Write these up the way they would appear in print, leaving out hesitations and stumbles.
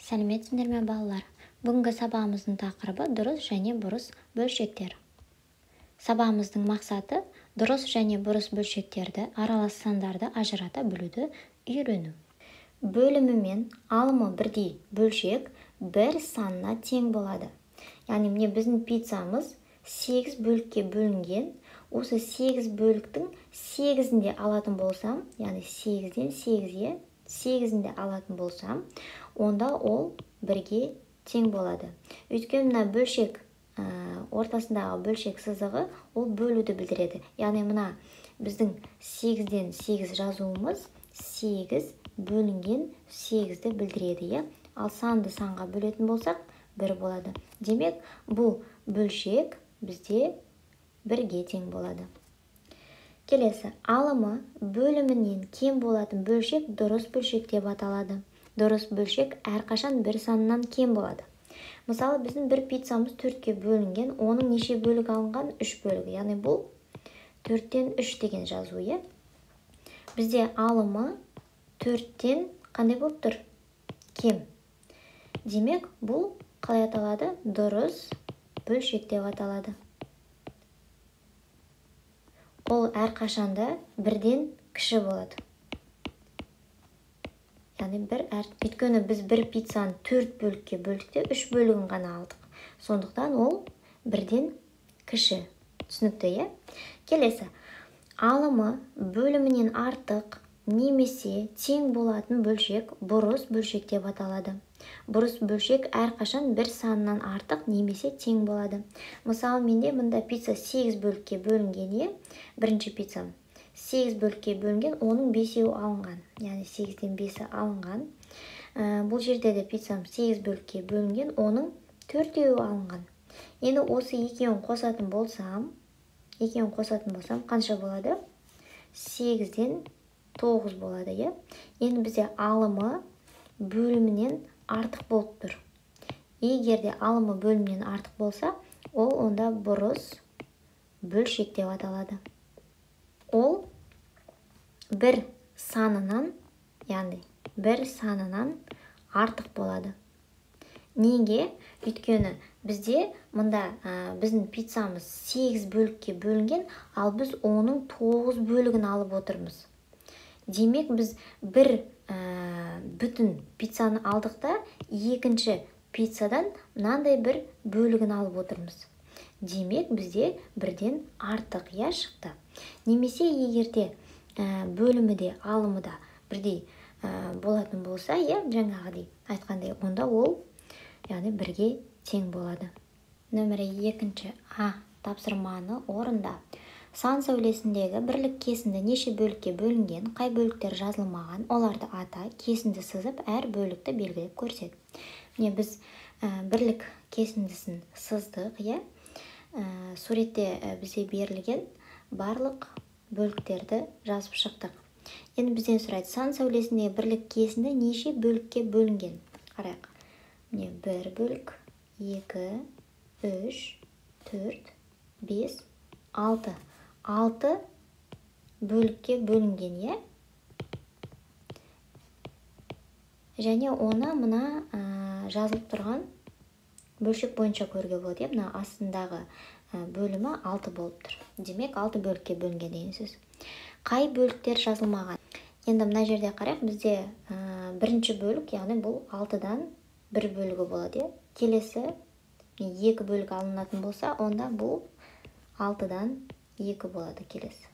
Сәлеметсіңдер ме, балалар? Бүгінгі сабағымыздың тақырыбы дұрыс және бұрыс бөлшектер. Сабағымыздың мақсаты дұрыс және бұрыс бөлшектерді, аралас сандарды ажырата білуді үйрену. Бөлімі мен алымы бірдей бөлшек бір санына тең болады. Яғни міне біздің пиццамыз 8 бөлікке бөлінген. Осы 8 бөліктің 8-інде алатын болсам, яғни 8-ден 8-ге, 8-інде алатын болсам, онда ол бірге тең болады. Өйткені мына бөлшек, ортасындағы бөлшек сызығы ол бөлуді білдіреді. Яғни мына біздің 8-ден 8 жазуымыз 8 бөлінген 8-ді білдіреді, иә? Ал санды санға бөлетін болсақ, 1 болады. Демек, бұл бөлшек бізде бірге тең болады. Келесі, алымы бөлімінен кем болатын бөлшек дұрыс бөлшек деп аталады. Дұрыс бөлшек әрқашан бір саннан кем болады. Мысалы, біздің бір пиццамыз 4-ке бөлінген, оның неше бөлігі алынған? 3 бөлігі. Яғни бұл 4-тен 3 деген жазу, иә? Бізде алымы 4-тен қандай болып тұр? Кем. Демек, бұл қалай аталады? Дұрыс бөлшек деп аталады. Ол әрқашанда бірден кіші болады. Яғни бір өйткені біз бір пиццаны 4 бөлікке бөлдік те 3 бөлігін ғана алдық. Сондықтан ол бірден кіші. Түсінікті, иә? Келесі, алымы бөлімінен артық немесе тең болатын бөлшек бұрыс бөлшек деп аталады. Бұрыс бөлшек әрқашан бір саннан артық немесе тең болады. Мысалы, менде мында пицца 8 бөлікке бөлінген, иә? Бірінші пиццам 8 бөлікке бөлінген, оның 5-еуі алынған. Яғни 8-ден 5-і алынған. Бұл жерде де пиццам 8 бөлікке бөлінген, оның 4-еуі алынған. Енді осы екеуін қосатын болсам, қанша болады? 8-ден 9 болады, иә? Енді бізде алымы бөлімінен артық болып тұр. Егер де алымы бөлімінен артық болса, ол онда бұрыс бөлшек деп аталады. Ол бір санынан, яғни бір санынан артық болады. Неге? Өйткені бізде мында біздің пиццамыз 8 бөлікке бөлінген, ал біз оның 9 бөлігін алып отырмыз. Демек, біз бір бүтін пиццаны алдық та, екінші пиццадан мынандай бір бөлігін алып отырмыз. Демек, бізде бірден артық, иә, шықты. Немесе егерде бөлімі де алымы да бірдей болатын болса, иә, жаңағыдай айтқандай, онда ол яғни бірге тең болады. Нөмірі 2 А тапсырманы орында. Сан сәулесіндегі бірлік кесінді неше бөлікке бөлінген, қай бөліктер жазылмаған, оларды ата, кесінді сызып, әр бөлікті белгілеп көрсет. Міне біз бірлік кесіндісін сыздық, иә? Суретте бізге берілген барлық бөліктерді жазып шықтық. Енді бізден сұрайды, сан сәулесіндегі бірлік кесінді неше бөлікке бөлінген? Қарайық. Міне 1 бөлік, 2, 3, 4, 5, 6. 6 бөлікке бөлінген, иә? Және оны мына жазылып тұрған бөлшек бойынша көруге болады, иә? Мына астындағы бөлімі 6 болып тұр. Демек, 6 бөлікке бөлінген деген сөз. Қай бөліктер жазылмаған? Енді мына жерде қарайық, бізде бірінші бөлік, яғни бұл 6-дан 1 бөлігі болады, иә? Келесі 2 бөлік алынатын болса, онда бұл 6-дан 2 болады келесі.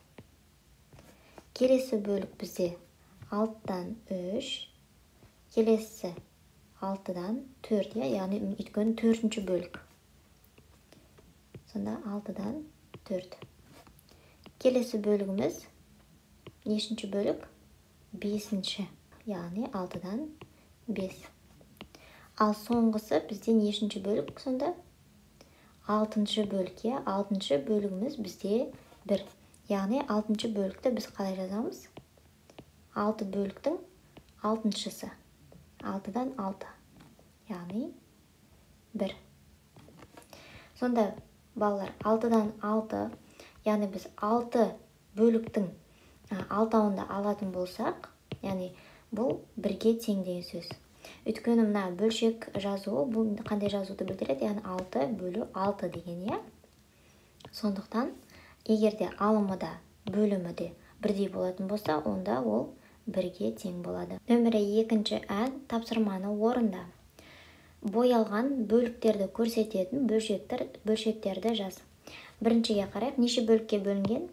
Келесі бөлік бізде 6-дан 3, келесі 6-дан 4, иә, яғни өйткені 4-ші бөлік. Сонда 6-дан 4. Келесі бөлігіміз нешінші бөлік? 5-ші, яғни 6-дан 5. Ал соңғысы бізде нешінші бөлік сонда? 6-шы бөлік, иә? 6-шы бөлігіміз бізде 1. Яғни 6-шы бөлікті біз қалай жазамыз? 6 бөліктің 6-шысы. 6-дан 6. Яғни 1. Сонда балалар, 6-дан 6, яғни біз 6 бөліктің 6-ауында алатын болсақ, яғни бұл бірге тең деген сөз. Өйткені мына бөлшек жазуы бұл қандай жазуды білдіреді? Яғни 6 бөлу 6 деген, иә? Сондықтан егер де алымы да бөлімі де бірдей болатын болса, онда ол 1-ге тең болады. Нөмірі 2-ші ә тапсырманы орында. Боялған бөліктерді көрсететін бөлшектерді жаз. Біріншіге қарайық, неше бөлікке бөлінген?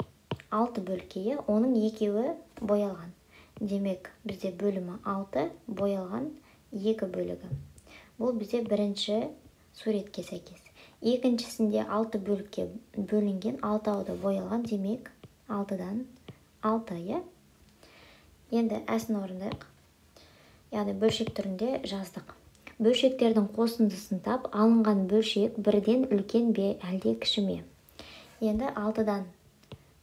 6 бөлікке, оның екеуі боялған. Демек, бізде бөлімі 6, боялған 2 бөлігі. Бұл бізде бірінші суретке сәйкес. Екіншісінде 6 бөлікке бөлінген, 6-ауы да боялған, демек 6-дан 6, иә? Енді әсін орындайық. Яғни бөлшек түрінде жаздық. Бөлшектердің қосындысын тап, алынған бөлшек бірден үлкен бе, әлде кіші ме? Енді 6-дан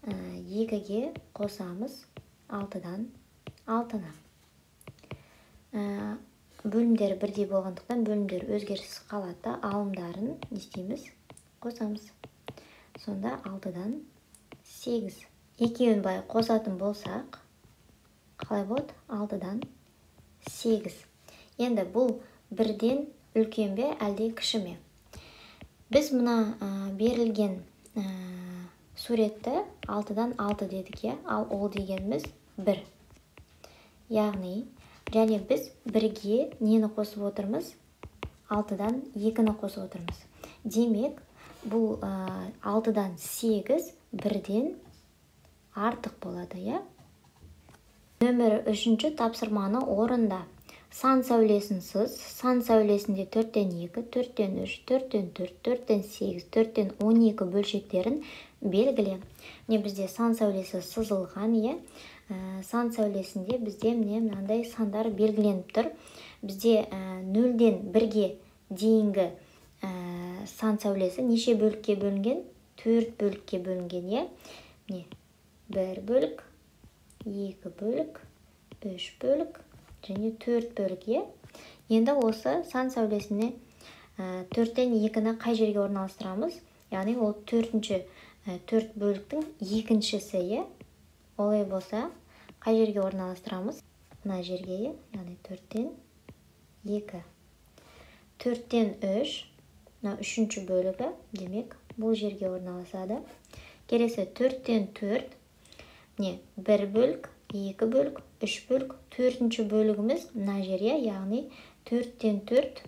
2-ге қосамыз, 6-дан 6-ны. Бөлімдері бірдей болғандықтан бөлімдер өзгеріссіз қалады да, алымдарын не істейміз? Қосамыз. Сонда 6-дан 8. Екеуін былай қосатын болсақ, қалай болады? 6-дан 8. Енді бұл бірден үлкен бе, әлде кіші ме? Біз мына берілген суретті 6-дан 6 дедік, иә? Ал ол дегеніміз 1. Яғни, және біз бірге нені қосып отырмыз? 6-дан 2-ні қосып отырмыз. Демек, бұл 6-дан 8 бірден артық болады, иә? Нөмірі 3-ші тапсырманы орында. Сан сәулесін сыз. Сан сәулесінде 4-тен 2, 4-тен 3, 4-тен 4, 4-тен 8, 4-тен 12 бөлшектерін белгіле. Міне бізде сан сәулесі сызылған, иә? Сан сәулесінде бізде міне мынандай сандар белгіленіп тұр. Бізде 0-ден 1-ге дейінгі сан сәулесі неше бөлікке бөлінген? 4 бөлікке бөлінген, иә? Міне 1 бөлік, 2 бөлік, 3 бөлік және 4 бөлік, иә? Енді осы сан сәулесіне 4-тен 2-ні қай жерге орналастырамыз? Яғни ол 4-ші 4 бөліктің екіншісі, иә? Олай болса, қай жерге орналастырамыз? Мына жерге, иә? Яғни 4-тен 2. 4-тен 3, мына 3-ші бөлігі, демек, бұл жерге орналасады. Келесі 4-тен 4, міне 1 бөлік, 2 бөлік, 3 бөлік, 4-ші бөлігіміз мына жерге, яғни 4-тен 4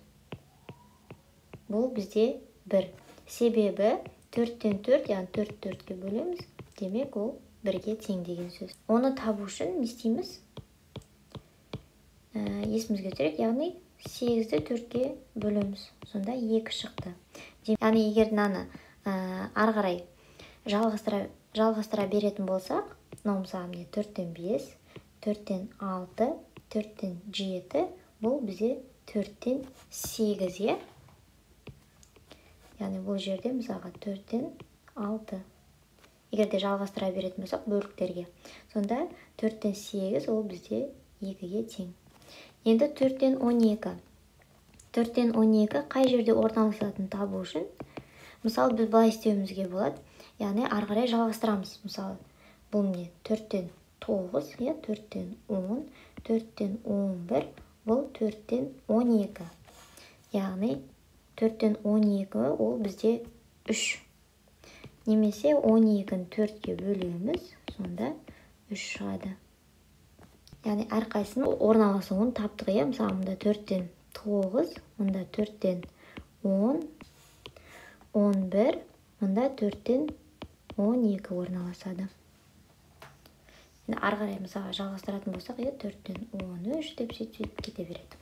бұл бізде 1. Себебі 4-тен 4, яғни 4 4-ке бөлеміз, демек ол 1-ге тең деген сөз. Оны табу үшін не істейміз? Есімізге түсірейік, яғни 8-ді 4-ке бөлеміз. Сонда 2 шықты. Яғни егер мынаны ары қарай жалғастыра беретін болсақ, мынау мысалы міне 4-тен 5, 4-тен 6, 4-тен 7, бұл бізде 4-тен 8, иә? Яғни бұл жерде мысалға 4-тен 6. Егер де жалғастыра беретін болсақ бөліктерге, сонда 4-тен 8 ол бізде 2-ге тең. Енді 4-тен 12. 4-тен 12 қай жерде орналасатынын табу үшін, мысалы біз былай істеуімізге болады. Яғни ары қарай жалғастырамыз. Мысалы, бұл міне 4-тен 9, иә, 4-тен 10, 4-тен 11, бұл 4-тен 12. Яғни 4-тен 12 ол бізде 3. Немесе 12-ні 4-ке бөлеміз, сонда 3 шығады. Яғни әрқайсысының орналасуын таптық, иә? Мысалы, мында 4-тен 9, мында 4-тен 10, 11, мында 4-тен 12 орналасады. Енді ары қарай мысалға жалғастыратын болсақ, иә, 4-тен 13 деп сөйтіп кете береді.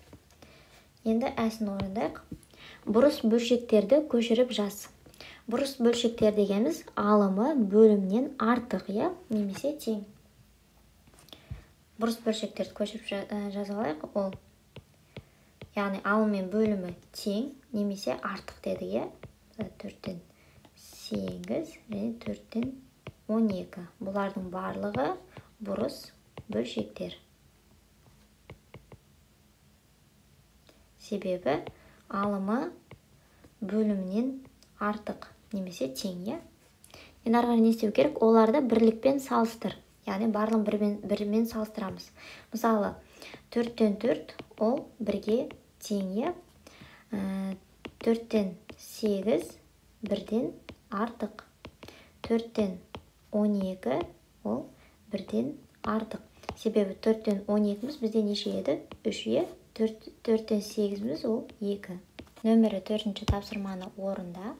Енді әсін орындайық. Бұрыс бөлшектерді көшіріп жаз. Бұрыс бөлшектер дегеніміз алымы бөлімнен артық, иә, немесе тең. Бұрыс бөлшектерді көшіріп жаза алайық. Ол яғни алым мен бөлімі тең немесе артық дедік, иә. 4-тен 8 және 4-тен 12. Бұлардың барлығы бұрыс бөлшектер. Себебі алымы бөлімінен артық немесе тең, иә. Енді ары қарай не істеу керек? Оларды бірлікпен салыстыр. Яғни барлығын бірімен салыстырамыз. Мысалы, 4-тен 4 ол 1-ге тең, иә. 4-тен 8 1-ден артық. 4-тен 12 ол 1-ден артық. Себебі 4-тен 12-міз бізде неше еді? 3, иә. 4-тен 8-міз ол 2. Нөмірі 4-ші тапсырманы орында.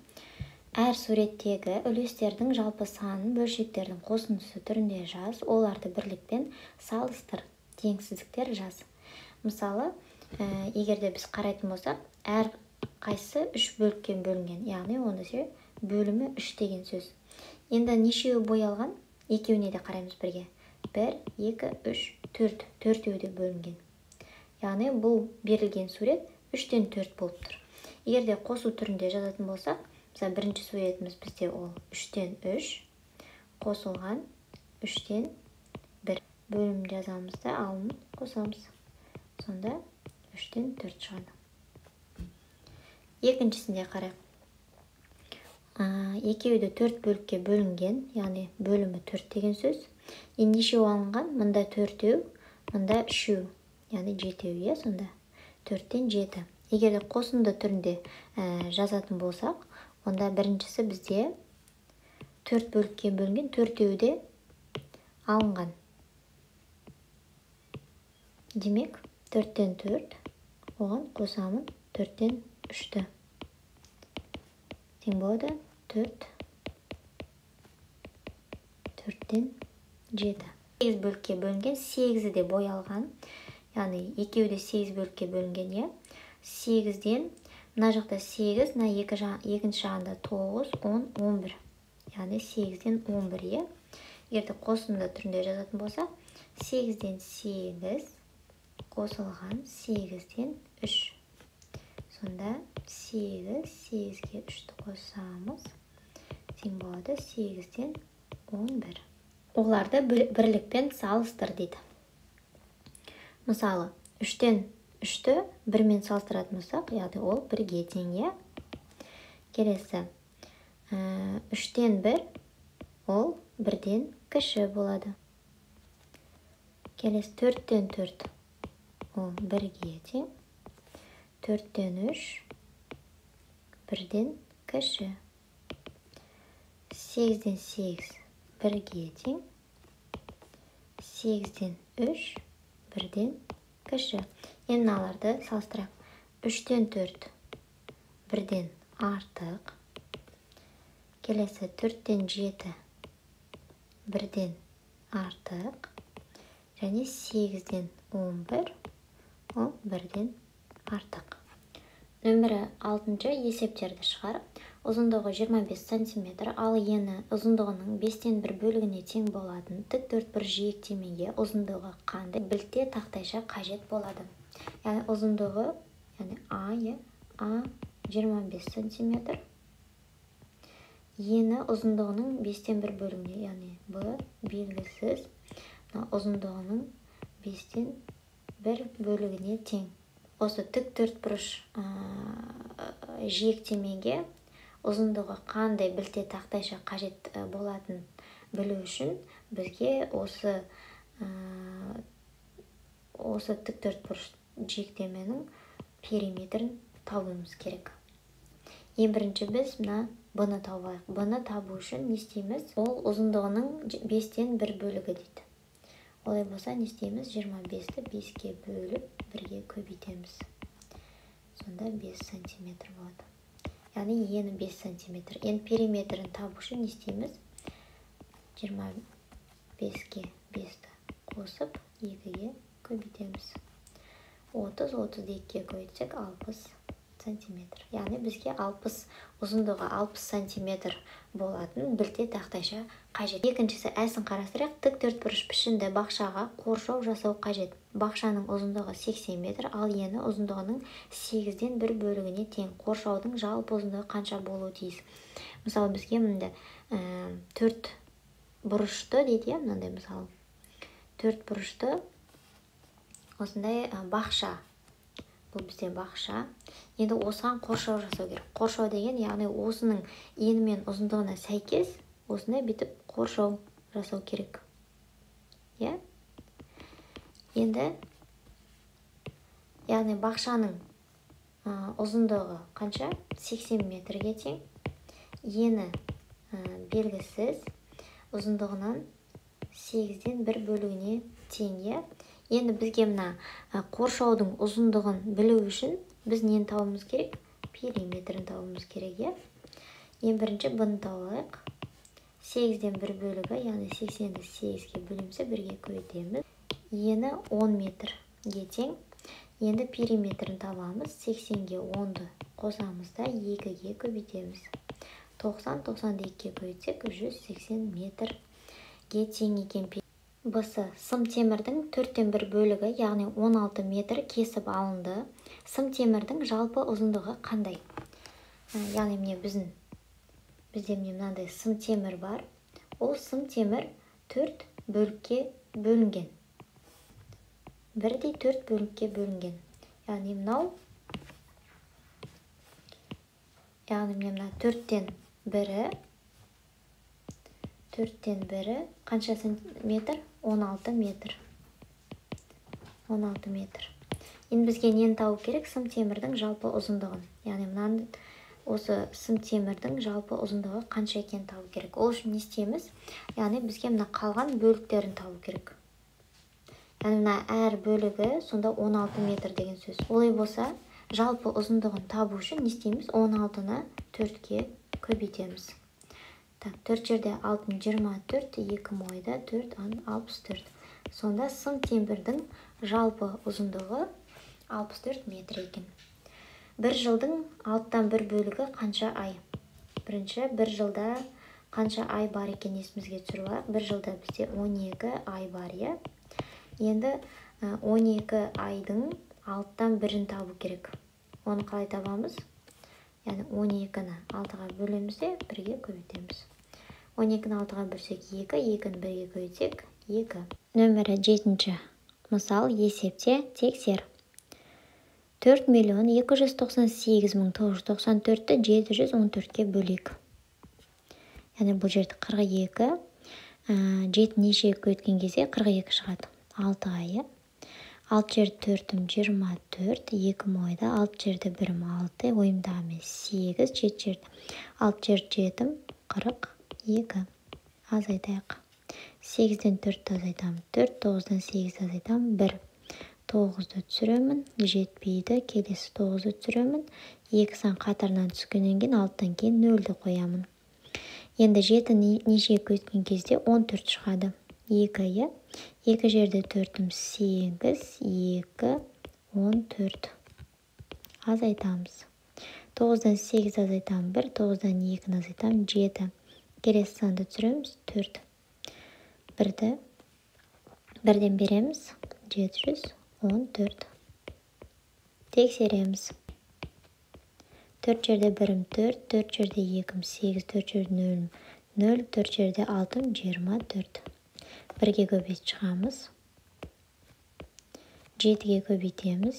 Әр суреттегі үлестердің жалпы санын бөлшектердің қосындысы түрінде жаз, оларды бірлікпен салыстыр, теңсіздіктер жаз. Мысалы, егер де біз қарайтын болсақ, әр қайсысы 3 бөлікке бөлінген, яғни онда бөлімі 3 деген сөз. Енді нешеуі боялған? Екеуіне де қараймыз бірге. 1, 2, 3, 4. Төртеуі де бөлінген. Яғни бұл берілген сурет 3-тен 4 болып тұр. Егер де қосу түрінде жазатын болсақ, мысалы, бірінші суретіміз бізде ол 3-тен 3 қосылған 3-тен 1. Бөлім жазамыз да алын қосамыз. Сонда 3-тен 4 шығады. Екіншісінде қарайық. Екеуі де 4 бөлікке бөлінген, яғни бөлімі 4 деген сөз. Енді нешеу алынған? Мында 4-еу, мында 3-еу, яғни 7-еу, иә, сонда 4-тен 7. Егер де қосынды түрінде жазатын болсақ, онда біріншісі бізде 4 бөлікке бөлінген, 4-еуі де алынған. Демек, 4-тен 4, оған қосамын 4-тен 3-ті. Тең болады 4, 4-тен 7. 8 бөлікке бөлінген, 8-і де боялған. Яғни екеуі де 8 бөлікке бөлінген, иә. 8-ден мына жақта 8, мына екінші жағында 9, 10, 11. Яғни 8-ден 11, иә. Егер де қосынды түрінде жазатын болсақ, 8-ден 8 қосылған 8-ден 3. Сонда 8, 8-ге 3-ті қосамыз. Тең болады 8-ден 11. Оларды бірлікпен салыстыр дейді. Мысалы, 3-тен 3-ті 1-мен салыстыратын болсақ, яғни ол 1-ге тең, иә. Келесі, 3-тен 1 ол 1-ден кіші болады. Келесі, 4-тен 4 ол 1-ге тең. 4-тен 3 1-ден кіші. 8-ден 8 1-ге тең. 8-ден 3 1-ден кіші. Енді мыналарды салыстырайық. 3-тен 4 1-ден артық. Келесі 4-тен 7 1-ден артық. Және 8-ден 11 ол 1-ден артық. Нөмірі 6-шы есептерді шығар. Ұзындығы 25 см, ал ені ұзындығының 5-тен 1 бөлігіне тең болатын тік төртбұрыш жиектемеге ұзындығы қандай білте тақтайша қажет болады? Яғни ұзындығы, яғни А 25 см, ені ұзындығының 5-тен 1 бөлігіне, яғни Б белгісіз, ұзындығының 5-тен 1 бөлігіне тең. Осы тік төртбұрыш жиектемеге ұзындығы қандай білте тақтайша қажет болатын білу үшін бізге осы тік төртбұрыш жиектеменің периметрін табуымыз керек. Ең бірінші біз мына Б-ны тауып алайық. Б-ны табу үшін не істейміз? Ол ұзындығының 5-тен 1 бөлігі дейді. Олай болса не істейміз? 25-ті 5-ке бөліп 1-ге көбейтеміз. Сонда 5 сантиметр болады. Яғни ені 5 сантиметр. Енді периметрін табу үшін не істейміз? 25-ке 5-ті қосып 2-ге көбейтеміз. 30, 32-ге көбейтсек 60 сантиметр. Яғни бізге 60 ұзындығы 60 сантиметр болатын білте тақтайша қажет. Екіншісі әсін қарастырайық. Тік төртбұрыш пішінді бақшаға қоршау жасау қажет. Бақшаның ұзындығы 80 метр, ал ені ұзындығының 8-ден 1 бөлігіне тең. Қоршаудың жалпы ұзындығы қанша болуы тиіс? Мысалы, бізге мында төрт бұрышты дейді, мынандай мысалы. Төрт бұрышты осындай бақша. Бұл бізде бақша. Енді осыған қоршау жасау керек. Қоршау деген, яғни осының ені мен ұзындығына сәйкес осындай бүйтіп қоршау жасау керек. Иә? Енді Яғни бақшаның ұзындығы қанша? 80 метрге тең. Ені белгісіз, ұзындығынан 8-ден 1 бөлігіне тең, иә? Енді бізге мына қоршаудың ұзындығын білу үшін біз нені табуымыз керек? Периметрін табуымыз керек, иә? Ең бірінші бұны тауып алайық. 8-ден 1 бөлігі, яғни 80-ді 8-ге бөлеміз, 1-ге көбейтеміз. Ені 10 метрге тең. Енді периметрін табамыз. 80-ге 10-ды қосамыз да 2-ге көбейтеміз. 90, 90-ды 2-ге көбейтсек, 180 метрге тең екен. Б-сы сым темірдің 4-тен 1 бөлігі, яғни 16 метр кесіп алынды. Сым темірдің жалпы ұзындығы қандай? Яғни міне бізде міне мынандай сым темір бар. Ол сым темір 4 бөлікке бөлінген. Бірдей 4 бөлікке бөлінген. Яғни мынау, яғни міне мына 4-тен 1-і, 4-тен 1-і қанша метр? 16 метр. 16 метр. Енді бізге нені табу керек? Сым темірдің жалпы ұзындығын. Яғни мынаны, осы сым темірдің жалпы ұзындығы қанша екенін табу керек. Ол үшін не істейміз? Яғни бізге мына қалған бөліктерін табу керек. Яғни мына әр бөлігі сонда 16 метр деген сөз. Олай болса, жалпы ұзындығын табу үшін не істейміз? 16-ны 4-ке көбейтеміз. Так, 4 жерде 6, 24, 2 мойда 4, 64. Сонда сым темірдің жалпы ұзындығы 64 метр екен. Бір жылдың 6-тан 1 бөлігі қанша ай? Бірінші, бір жылда қанша ай бар екен есімізге түсіріп алайық. Бір жылда бізде 12 ай бар, иә? Енді 12 айдың 6-тан 1-ін табу керек. Оны қалай табамыз? Яғни 12-ні 6-ға бөлеміз де 1-ге көбейтеміз. 12-ні 6-ға бөлсек 2, 2-ні 1-ге көбейтсек 2. Нөмірі 7-ші. Мысал есепте тексер. 4 298 994-ті 714-ке бөлейік. Яғни бұл жерде 42, 7 нешеге көбейткен кезде 42 шығады. 6-ға, иә? 6 жерде 4-ім 24, 2 мойда, 6 жерде 1-ім 6, ойымдағымен 8, 7 жерде 6 жерде 7-ім 42. Азайтайық. 8-ден 4-ті азайтамын, 4, 9-дан 8-ді азайтамын, 1. 9-ды түсіремін, жетпейді, келесі 9-ды түсіремін. 2 сан қатарынан түскеннен кейін 6-дан кейін 0-ді қоямын. Енді 7 нешеге көбейткен кезде 14 шығады. 2, иә? 2 жерде 4-ім 8, 2, 14. Азайтамыз. 9-дан 8 азайтамын 1, 9-дан 2-ні азайтамын 7. Келесі санды түсіреміз 4. 1-ді 1-ден береміз 714. Тексереміз. 4 жерде 1-ім 4, 4 жерде 2-ім 8, 4 жерде 0-ім 0, 4 жерде 6-ым 24. 1-ге көбейтіп шығамыз. 7-ге көбейтеміз.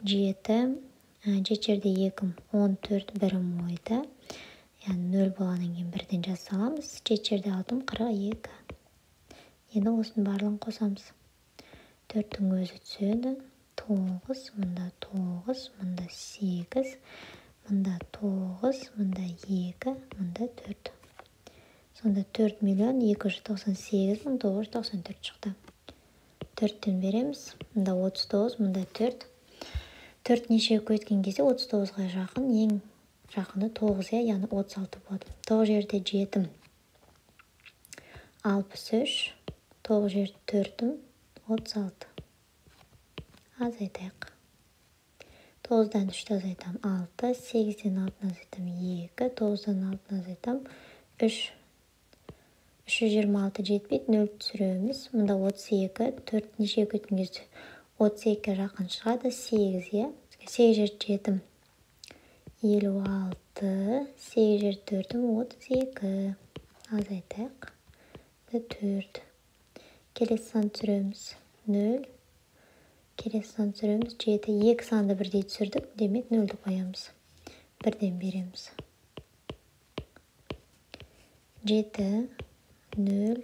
7, 7 жерде 2-ім 14, 1-ім ойда. Яғни 0 болғаннан кейін 1-ден жаза саламыз. 7 жерде 6-ым 42. Енді осының барлығын қосамыз. 4-тің өзі түседі. 9, мында 9, мында 8, мында 9, мында 2, мында 4. Сонда 4 298 994 шықты. 4-тен береміз. Мында 39, мында 4. 4 нешеге көбейткен кезде 39-ға жақын, ең жақыны 9, иә, яғни 36 болады. 9 жерде 7, 63, 9 жерде 4, 36. Азайтайық. 9-дан 3-ті азайтам 6, 8-ден 6-ны азайтам 2, 9-дан 6-ны азайтам 3. 326 жетпейді, 0 түсіреміз. Мында 32, 4 нешеге көбейткен кезде 32-ге жақын шығады, 8, иә. 8 жерде 7, 56, 8 жерде 4, 32. Азайтайық. 4. Келесі сан түсіреміз. 0. Келесі сан түсіреміз. 7. 2 санды бірдей түсірдік, демек 0-ді қоямыз. 1-ден береміз. 7, 0,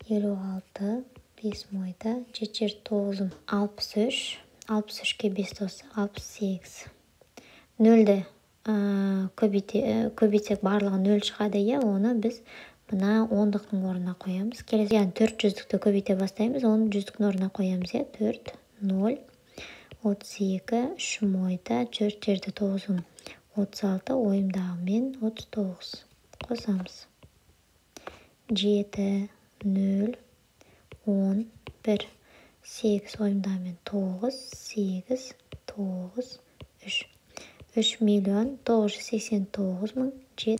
56, 5 мойда, 7 жер 9, 63, 63-ке 5 қоссақ 68. Нөлді көбейтсек барлығы 0 шығады, иә, оны біз мына ондықтың орнына қоямыз. Келесі, яғни 4 жүздікті көбейте бастаймыз, оны жүздіктің орнына қоямыз, иә. 4, 0, 32, 3 мойда, 4 жерде 9, 36, ойымдағымен 39 қосамыз. 7, 0, 10, 1, 8 ойымдағымен 9, 8, 9, 3. 3 989 000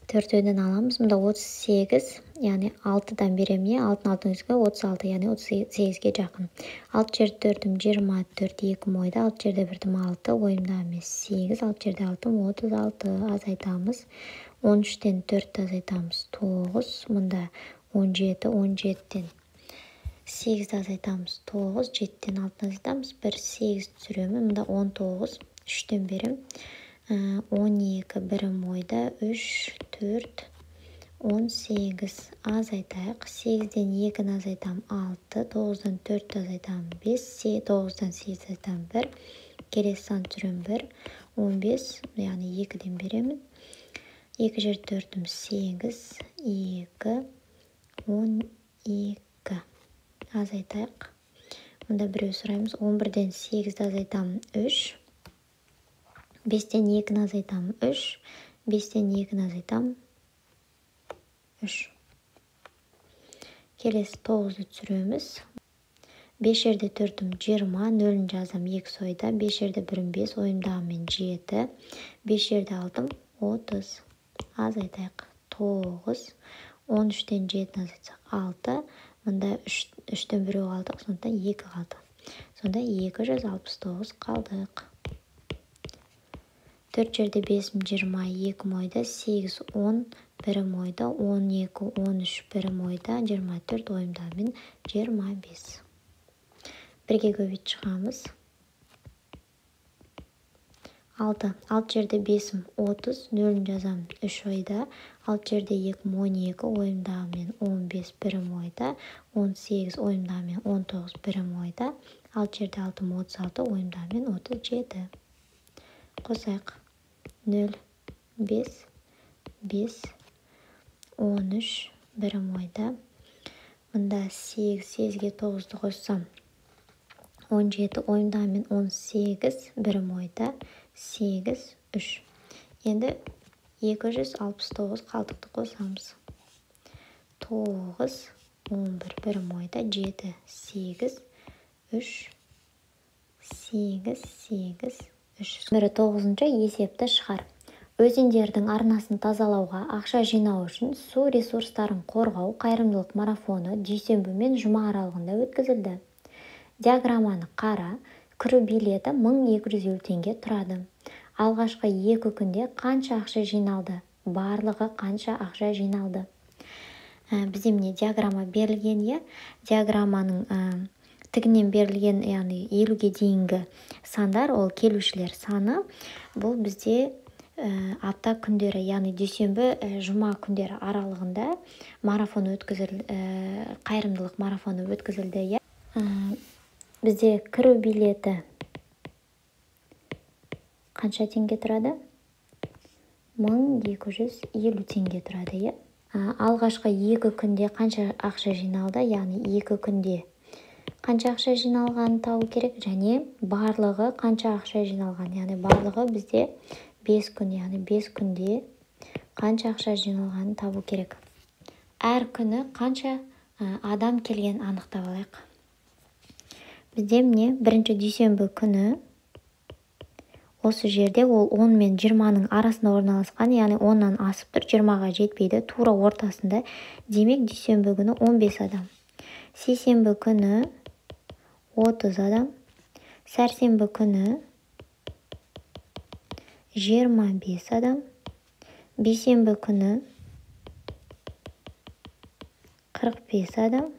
төртеуден аламыз. Мұнда 38, яғни 6-дан беремін, 6-ны 6-ның үстіне 36, яғни 38-ге жақын. 6 жерде 4-ім 24, 2 мойда, 6 жерде 1-ім 6, ойымда емес 8, 6 жерде 6-ым 36, азайтамыз. 13-тен 4-ті азайтамыз 9, мұнда 17, 17-тен 8-ді азайтамыз 9, 7-тен 6-ны азайтамыз 1, 8 түсіремін, мұнда 19, 3-тен берем. 12 бірім ойда, 3, 4, 18 азайтайық. 8-ден 2-ні азайтам 6, 9-дан 4-ті азайтам 5, 9-дан 8 азайтам 1, келесі сан түсірем 1, 15, яғни 2-ден беремін. 2 жер 4-ім 8, 2, 12 азайтайық. Мұнда біреу сұраймыз. 11-ден 8-ді азайтам 3. 5-тен 2-ні азайтам 3, 5-тен 2-ні азайтам 3. Келесі 9-ды түсіреміз. 5 жерде 4-ім 20, 0-ін жазам 2 сойда, 5 жерде 1-ім 5, ойымдағымен 7, 5 жерде 6-ым 30. Азайтайық 9, 13-тен 7-ні азайтсақ 6, мұнда 3-тен 1 қалдық, сондықтан 2 қалды. Сонда 269 қалдық. 4 жерде 5-ім 22 мойда, 8, 10, 1 мойда, 12, 13, 1 мойда, 24 ойымдамен 25. Бірге көбейтіп шығамыз. 6. 6 жерде 5-ім 30, 0-ін жазамын 3 ойда, 6 жерде 2-ім 12, ойымдағымен 15, 1 мойда, 18, ойымдағымен 19, 1 мойда, 6 жерде 6-ым 36, ойымдағымен 37. Қосайық. 0, 5, 5, 13, 1 ойда. Мұнда 8, 8-ге 9-ды қоссам, 17, ойымдағымен 18, 1 ойда, 8, 3. Енді 269 қалдықты қосамыз. 9, 11, 1 ойда, 7, 8, 3, 8, 8, 3. Нөмірі 9-шы есепті шығар. Өзендердің арнасын тазалауға ақша жинау үшін су ресурстарын қорғау қайырымдылық марафоны дүйсенбі мен жұма аралығында өткізілді. Диаграмманы қара, кіру билеті 1250 теңге тұрады. Алғашқы 2 күнде қанша ақша жиналды? Барлығы қанша ақша жиналды? Бізде міне диаграмма берілген, иә? Диаграмманың тігінен берілген, яғни 50-ге дейінгі сандар, ол келушілер саны. Бұл бізде апта күндері, яғни дүйсенбі, жұма күндері аралығында марафон өткізілді, қайырымдылық марафоны өткізілді, иә. Бізде кіру билеті қанша теңге тұрады? 1250 теңге тұрады, иә. Алғашқы 2 күнде қанша ақша жиналды, яғни 2 күнде қанша ақша жиналғанын табу керек, және барлығы қанша ақша жиналған, яғни барлығы бізде 5 күн, яғни 5 күнде қанша ақша жиналғанын табу керек. Әр күні қанша адам келгенін анықтап алайық. Бізде міне бірінші дүйсенбі күні осы жерде ол 10 мен 20-ның арасында орналасқан, яғни 10-нан асып тұр, 20-ға жетпейді, тура ортасында. Демек дүйсенбі күні 15 адам. Сейсенбі күні 30 адам, сәрсенбі күні 25 адам, бейсенбі күні 45 адам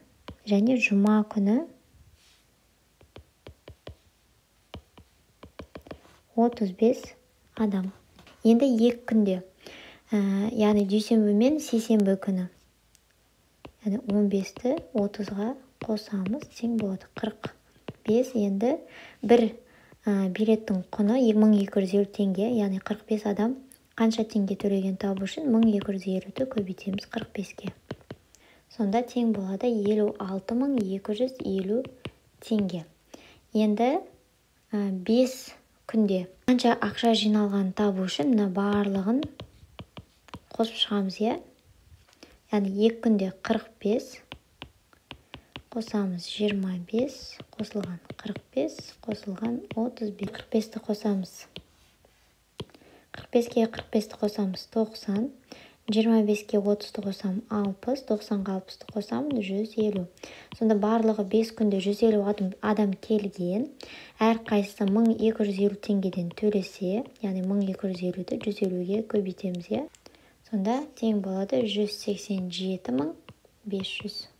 және жұма күні 35 адам. Енді 2 күнде, яғни дүйсенбі мен сейсенбі күні, яғни 15-ті 30-ға қосамыз, тең болады 45. Енді бір Билеттің құны 1250 теңге, яғни 45 адам қанша теңге төлеген табу үшін 1250-ді көбейтеміз 45-ке. Сонда тең болады 56 250 теңге. Енді 5 күнде қанша ақша жиналғанын табу үшін мына барлығын қосып шығамыз, иә. Яғни 2 күнде 45 қосамыз 25 қосылған 45 қосылған 35. 45-ті қосамыз, 45-ке 45-ті қосамыз, 90. 25-ке 30-ты қосамын, 60. 90-ға 60-ты қосамын, 150. Сонда барлығы 5 күнде 150 адам келген. Әрқайсысы 1250 теңгеден төлесе, яғни 1250-ді 150-ге көбейтеміз, иә. Сонда тең болады 187 500.